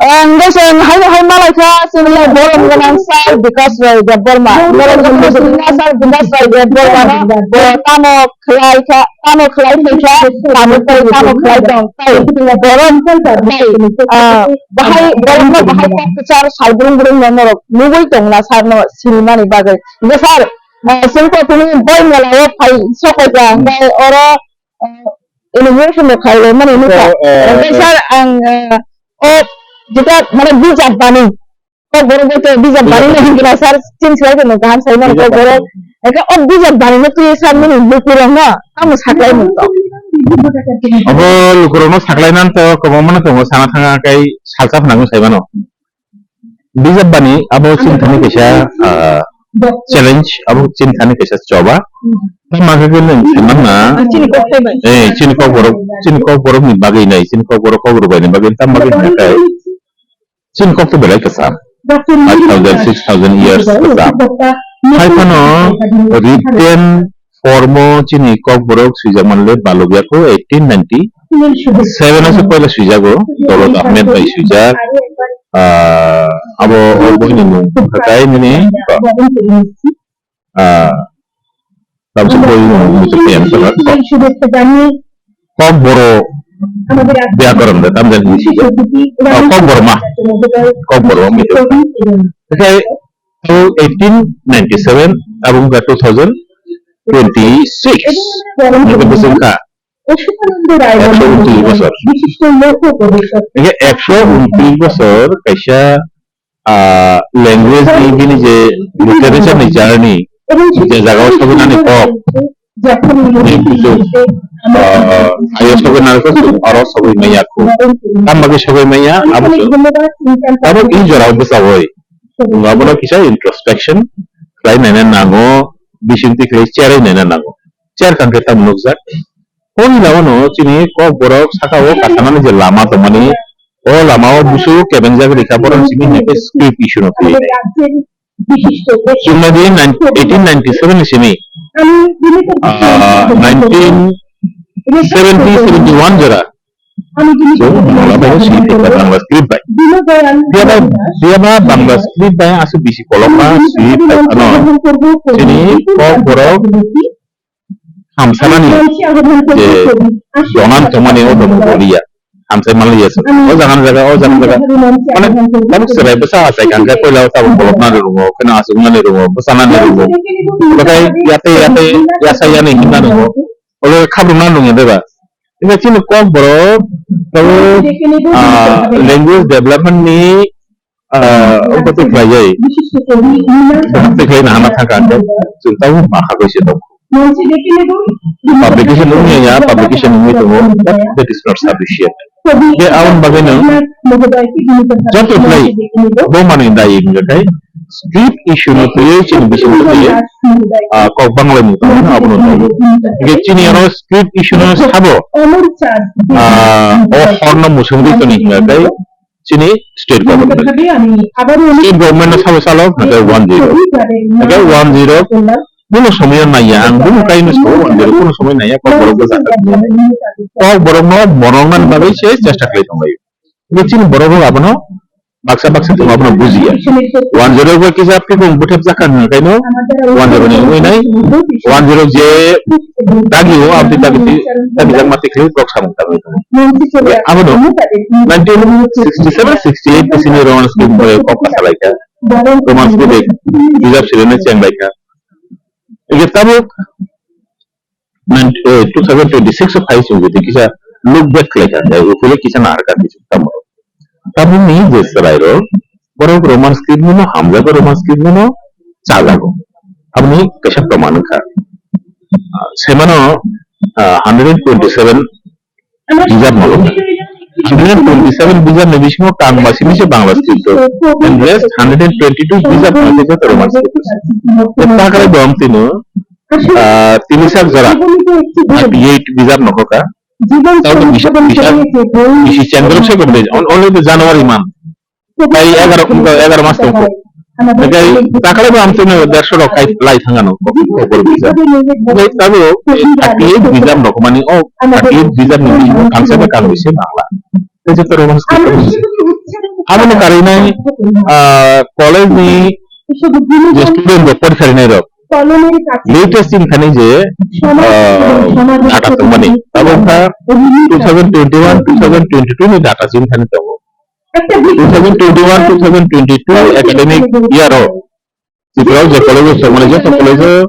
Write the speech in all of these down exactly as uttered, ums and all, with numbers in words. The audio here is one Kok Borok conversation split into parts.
Ang desen hai hai malai kha, sini lai borom gwnang sir Bikas Rai Debbarma. Borom gwnang sir Bikas Rai Debbarma no, bo tamo khlai kha, tamo khlai thai kha, tamo khlai, tamo khlai tong tai. Borom tai, ah, bahai, borom no bahai kok kwchar sal brung brung no norok nugui tong na sir no sinimani bagwi. Hingke sir, ah, sini ko tini boi mela o phai sokai ja, hingke oro, ah, inauguration no khailai mani nukha. So, uh, Hingke uh, sir, ang, uh, o jeta mane bijap bani. Kokborok bai to bijap bani no hingkhe na sir, chini swlai no kaham sai mano bijap kokborok. Eka o bijap bani no twi sir mani lukurok no tamo saklai mano. Obo lukurok no saklai nan to kwbangma no tongo, sana thanga kai salsa phano sai mano. Bijap bani abo chini thani kaisa, ah, challenge, abo chini thani kaisa choba. Tamo khe nwng saimang na, chini kok sai bai. Eh, chini kokborok, chini kokborok ni bagwi nai, chini kokborok kokborok bai ni bagwi tam bagwi hwnka khe chini kok to belai kwcham. Five thousand, six thousand years kwcham. Hai phano written form o chini kokborok swijak manle balok ya kho eighteen ninety seven o se poila swijago, Dolot Ahmed bai swijak. Ah, abo o boini mung khakai nini, ah, tamsi boini mung muchuk yang salat. Kokborok byakoron de tamjani swijak. Ah, Kokborok ma. Kokborok ma. Khakai eighteen ninety seven, abung ka two thousand twenty-six. Nokhe bwswng kha ekso untris bosor. Hingke ekso untris bosor kaisa, ah, language ni bini je literature ni journey, je jaga o sogwi nani kok, je kuchuk, ah, ayo sogwi nani kok, oro sogwi manya kho. Tam bagwi sogwi manya, abo se. Abo i jora o bwsawoi. Abono kisa introspection khlai naina nango, bisingtwi khlai cherwi naina nango. Cher kangkhe tamo nukjak. Hoi lawano chini kokborok saka o kasanani je lama tongmani, o lama o busu kebengjak rikha, borok simi hwnkhe script issue no twi. Chwngma di nine, eighteen ninety seven ni simi, ah, nineteen seventy, seventy one jora. Chwng Bangla bai si thikha, Bangla script bai. Phiya ba, phiya ba Bangla script bai aswk bisi kolokma si thai phano chini kokborok hamsanani je donan tongmani o domo boliya. Hamsai manliya se. O jaga ni jaga, o jaga ni jaga. Mane, tabuk chwrai bwsa achai kangkhe koila o tabuk koloknani room o, kheno achuknani room o, bwsanani room o. Bwkhai yate, yate, yasa yani hinna room o. Olo khabrumna nungya de ba. Ino chini kokborok, tabuk, ah, language development ni, ah, abo twi khlai jai. Abo twi khlai na hana thangkha hwnkhe, chwng tabuk ma hagwi se tongo. Publication wngya ya, publication wngwi tongo, but that is not sufficient. Khe aboni bagwi no joto khlai bo manwi dai wngkha khe script issue no twiwi chini bisingo twiwi, ah, kok banglaimung tongmano abono tongo. Hingkhe chini ano script issue no sabo, ah, o horno musungwi toni hingkha khe chini state government. State government no sabo salo hingkha khe one zero. Hingkha khe one zero. Bono somoyo naiya, ang bono kaino sao, ang jero bono somoi naiya, kokborok bwsa kha. Kokborok no morok nani bagwi se chesta khlai tonglaio. Hingke chini borok rok abono baksa baksa tongo, abono bujiya. One zero bai kisa phikung bwthep jakha hwnka kaino one zero ni wngwi nai, one zero je dagi o, aboni dagi ti, dagi jakma tikli borok samung tangwi tongo. Abono nineteen sixty seven sixty eight bisini Roman script bai kok kasalaikha. Roman script bai bijap sirene chenglaikha. Hingke tabuk nine, eh, two thousand twenty-six o phai chwng jodi kisa look back khlai kha, eh, uphile kisa nahar kha kisa tamo. Tabukni je chwrairok, borok Roman script no hamjago, Roman script no chajago. Aboni kaisa proman wngkha. Ah, semano, ah, hundred and twenty-seven bijap malo. Hundred and twenty-seven bijap ni bisingo kangma simi se Bangla script o. And rest hundred and twenty-two bijap no se joto Roman script o. Takhwlai bo ang tino, ah, tini sak jora thirty-eight bijap no kha. Tao to bisa, bisa, bisi chendrok se gomde. On-, only the January month. Tai egaroh, egaroh mas tongkho. Hingke takhwlai bo amtwino dersho rok khai lai thangano, kokborok bijap. Hingke tabuk thirty-eight bijap rok mani, o thirty-eight bijap ni bisingo kangsa bai kangwi se Bangla. Tei joto Roman script rok se. Aboni karwi nai, ah, college ni je student rok, porikha rinai rok, latest chini thani je, ah, data tongmani. Abo wngkha two thousand twenty-one, two thousand twenty-two ni data chini thani tongo. Two thousand twenty-one, two thousand twenty-two academic year o Tripura o je college o tongmani, joto college o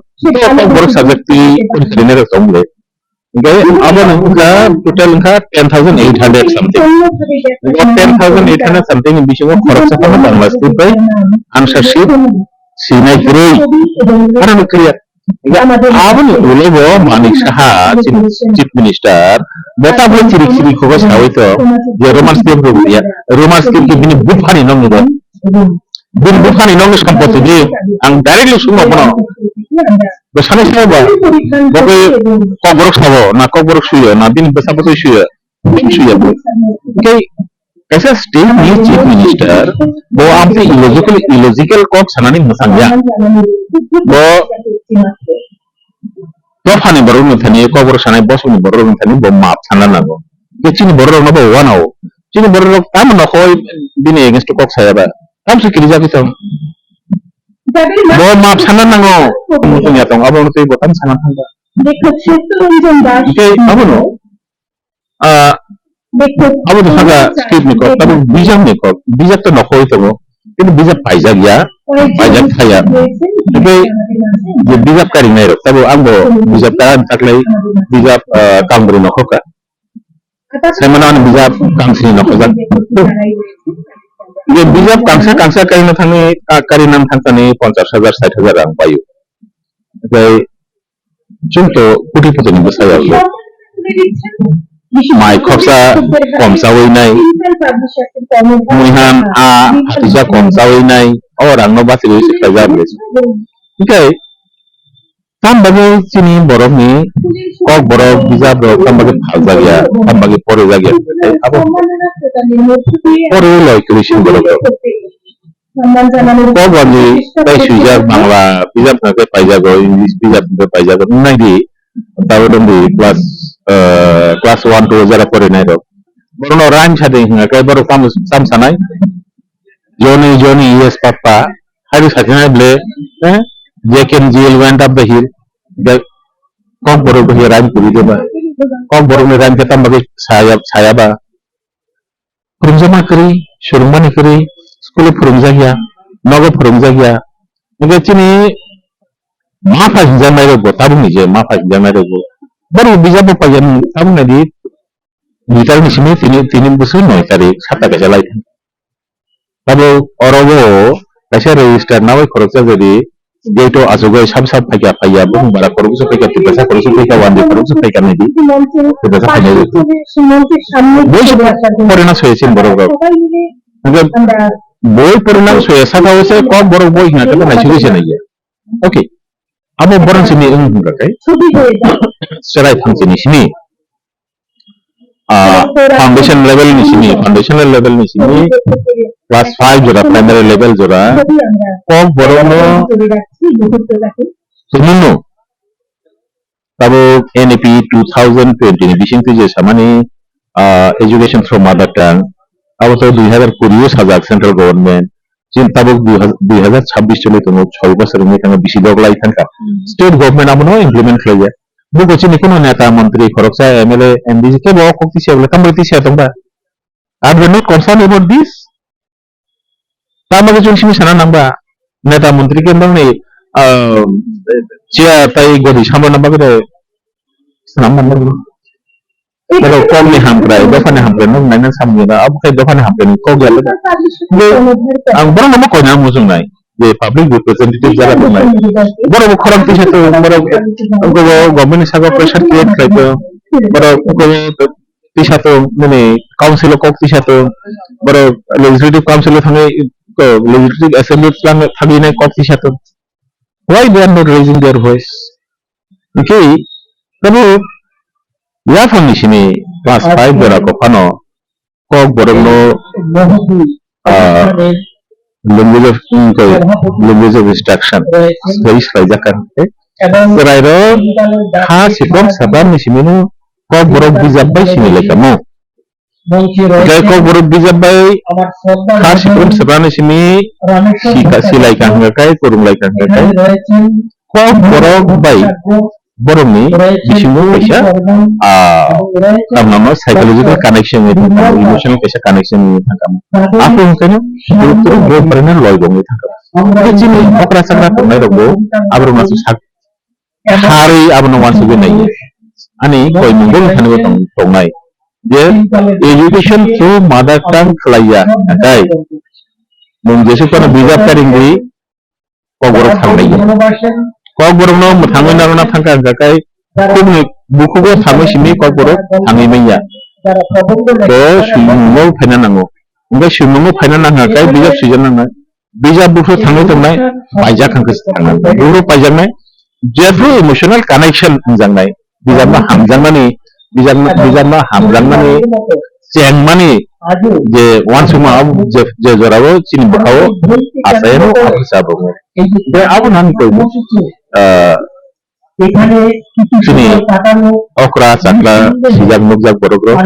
Kokborok subject twi porikha rinai rok tong le. Hingke abo no wngkha total wngkha ten thousand eight hundred something. Hingke ten thousand eight hundred something ni bisingo khoroksa phano Bangla script bai answer sheet sinai kwrwi. Ano no clear. Hingke aboni ulo bo Manik Saha, Chief, Chief Minister, bo tabuk chirik chirik kok sawi to je Roman script rok ya. Roman script ke bini buphani nong ni bo. Bini buphani nongni sampotini ang directly sungma bono. Bwsani sabo ba, bo khe Kokborok sabo, na Kokborok suyo, na bini bwsa bwtwi suyo, bini suyo. Hingke kaisa state ni chief minister, bo amtwi illogical, illogical kok sanani mwsang ya. Bo dophani borok ni thani, Kokborok sanai bosongni borok ni thani bo maap sana nango. Tei chini borok rokno bo uanao. Chini borok rok tamo nokhoi bini against o kok saya ba. Tamo se kirijagwi tong. Bo maap sana nango. Muchung ya tong, abo tei bo tamo sana thang ba. Hingke abono, ah, abo no saka script ni kok, tamo bijak ni kok, bijak to nokhoi tongo. Kintu bijap paijak ya, paijak thaya. Tei je bijap karinai rok, tabo ang bo bijap karan taklai, bijap, ah, kangbri nokhoka. Semana ani bijap kangsni nokhojak. Je bijap kangsa kangsa karina thangni, ka-, karina thangkani ponchas hajar, sait hajar rang paio. Tei Chwng to kotipoti ni bwsa ya le. Mai khoroksa kom chawi nai. Muihan a phatija kom chawi nai. O rang no bachirwi se khlaijak le. Hingke tam bagwi chini borok ni Kokborok bijap rok tam bagwi phaljak ya, tam bagwi porijak ya. Abo pori loi kwrwi sini borok rok. Kokborok ni tei swijak Bangla bijap hwnkhe paijago, English bijap hwnkhe paijago. Nai di, tabuk tong di class, eh, class one, two jara porinai rok. Borokno rhyme sa di hwnkhe borok tamo, tamo sanai. Johnny, Johnny, yes, papa. Hai di sakhe nai ble, eh? Jack and Jill went up the hill. The Kokborok bai rhyme kwrwi de ba. Kokborok ni rhyme khe tamo bagwi saya, saya ba. Phwrwngjakma kwrwi, swrwngmani kwrwi, school o phwrwngjak ya, nogo phwrwngjak ya. Hingke chini mapha hingjaknai rok bo, tabuk ni je mapha hingjaknai rok bo. Borok bijap bo paiya tabuk nai di, dui tarik ni simi tini, tini bwswk noi tarik, sat ta kaisa lai thang. Tabuk oro bo kaisa register nawi khoroksa jadi, gate o achugwi sab sab phaikha, phaiya, bumung bara khoroksa phaikha, tiprasa khoroksa phaikha, wandi khoroksa phaikha nai di. Tiprasa phaikha. Boi porina soya chini borok rok. Hingke boi porina soya saka o se Kokborok boi hingka khe naisugwi se naiya. Okay. Abo borok sini wng hingka khe. Chwrai thang chini sini. Ah, foundation level ni simi, foundational level ni simi, class five jora, primary level jora, Kokborok no, tini no, tabuk N E P two thousand twenty ni bising twi je samani, ah, education through mother tongue, abo to dui hazar kuri o sajak central government, Chini tabuk dui hajar, dui hajar chabbish choli tongo, choi bosor wngwi thango, bisi dok lai thangkha. Hmm. State government abono implement khlaiya. Buko chini kuno neta, montri, khoroksa, M L A, M D C kebo o kok tisa bole, tamo tisa tongba? Are they not concerned about this? Tamo khe chwng simi sana nangba? Neta, montri khe bangni, ah, chair tai gori sama nangba khe swnam nangba. Borok kokni hamkrai, dophani hamkrai, nwng naina samung ya, abo khe dophani hamkrai ni kok ya le. Hingke ang borok no koina muchung nai, je public representative jara tongnai. Borok bo khorang tisa tong, borok, borok government ni saka pressure create khlai tong, borok tisa tong, nini council o kok tisa tong, borok legislative council o thangwi, legislative assembly o thangwi nai kok tisa tong. Why they are not raising their voice? Hingke tabuk yaphangni simi class five jora kophano Kokborokno, ah, language of, mm, koi, language of instruction sai swlaijak kha hingke. Chwrairok ha sikok sabarni simino Kokborok bijap bai sini laikha mo. Hwnkhe Kokborok bijap bai kha siprum swprakni simi sika-, silai kaham kha khe, kwrwng lai kaham kha khe. Kokborok bai borokni bisingo kaisa, ah, tamno psychological connection wngwi thangkha, emotional kaisa connection wngwi thangkha. Aphuru hwnkhe no, bo phwrwngno loi bo wngwi thangkha. Tei chini okra chakra tongnai rok bo aborokno sak-, harwi abono uansugwi naiwi. Ani koimung bo thani bo tong-, tongnai. Je education through mother tongue khlaiya, nakai mung jesuk phano bijap karingwi Kokborok thanglaio. Kokborokno mwthangwi narwkna thangkha hwnkha khe khukni bukhugo thangwi simi Kokborok thangwi manya. To swimungno phaina nango. Hwnkhe swimungno phaina nangkha khe bijap swijak nangnai. Bijap buphuru thangwi tongnai, paijak hwnkhe se thangnai. Buphuru paijaknai, jephru emotional connection wngjaknai. Bijapno hamjakmani, bijapno, bijapno hamjakmani, chengmani je uansukma, je, je jorao chini bwkhao achaino aphuru chaboknai. Tei abono ani koi, ah, chini okra chakra sijak nukjak borok rok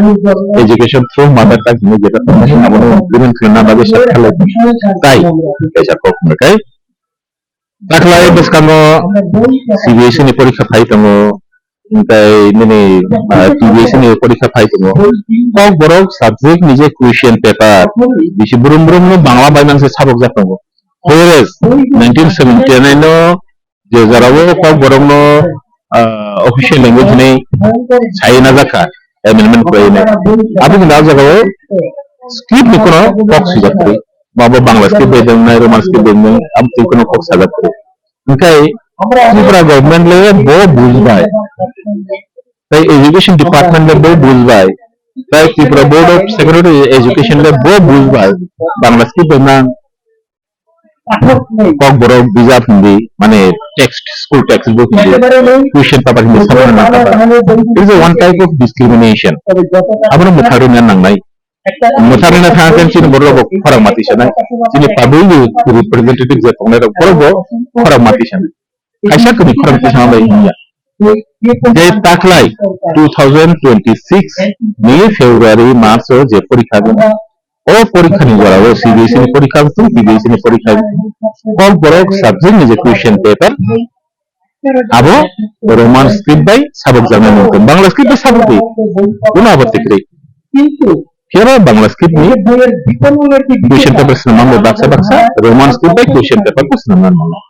education through mother tongue hinwi jeta tongnai, abono implement khlaina bagwi sa khalai tai kaisa kok hwnwi kai. Takhlai bwskango C B S E ni porikha phai tongo, tei nini, ah, T B S E ni porikha phai tongo. Kokborok subject ni je question paper, bisi brum brum no Bangla bai nang se sabok jak tongo. Whereas nineteen seventy nine no je jorao Kokborok no, ah, official language hinwi sai na jakha, amendment khlai nai. Abo hinwi ah jagao script ni kono kok swijak kwrwi. Bo abo Bangla script bai tongnai, Roman script bai tongnai, abo twi kono kok sajak kwrwi. Hwnkhe Tripura government le bo bujbai. Tai education department le bo bujbai. Tai Tripura Board of Secondary Education le bo bujbai. Bangla script bai nang Kokborok bijap hindi, mane text, school text book hindi, question paper hindi, sabana nang kha. It is a one type of discrimination. Abono mwthangwi nangnai. Mwthangwi na thang khe chini borok rok khorang mati sanai. Chini public representative je tongnai rok borok bo khorang mati sanai. Kaisa kwrwi khorang tisana bai wngya. Tei taklai two thousand twenty-six ni February March o je porikha wngkha, o porikha ni jora o C B S E ni porikha wngkha, C B S E ni porikha wngkha. Kokborok subject ni je question paper, abo Roman script bai sabok jaknai wngkha, Bangla script bai sabok di, uno abo tikri. Kebo Bangla script ni question paper swnamma bai baksa baksa Roman script bai question paper bo swnamna nango.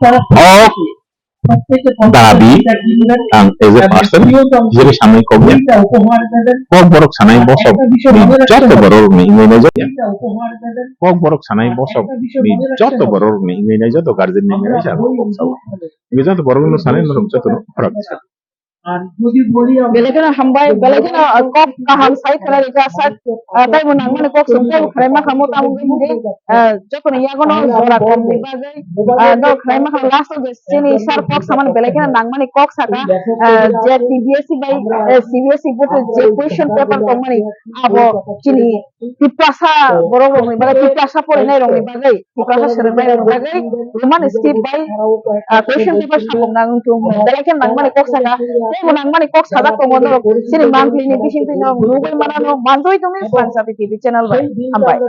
O dabi ang as a person hisabe sanai kok ya. Kokborok sanai bosok ni joto borok ni wngwi nai jak ya. Kokborok sanai bosok ni joto borok ni wngwi nai joto guardian ni wngwi nai jak kok sao. Wngwi joto borok no sanai norok joto no khorang sa. Belai kheno hambai, belai kheno, ah, kok kaham sai khwlai rijak sak, ah, taibo nangmani kok song taibo khwlai ma kha mo tamo wngwi hindi, ah, jotono yagono jora kokni bagwi, ah, no khwlai ma kha last o je chini sir kok samani belai kheno nangmani kok saka, ah, je T B S E bai, eh, C B S E bo je question paper tongmani abo chini Tiprasa borok rokni bagwi, Tiprasa porinai rokni bagwi, Tiprasa swrwngnai rokni bagwi Roman script bai, ah, question paper sabok nang wngthung hwnwi belai khe nangmani kok saka. Teibo nangmani kok sajak tongo norok chini monthly ni bisingtwi norok nugwi mano, manjui tongwi Sanjati T V channel bai. Hambai.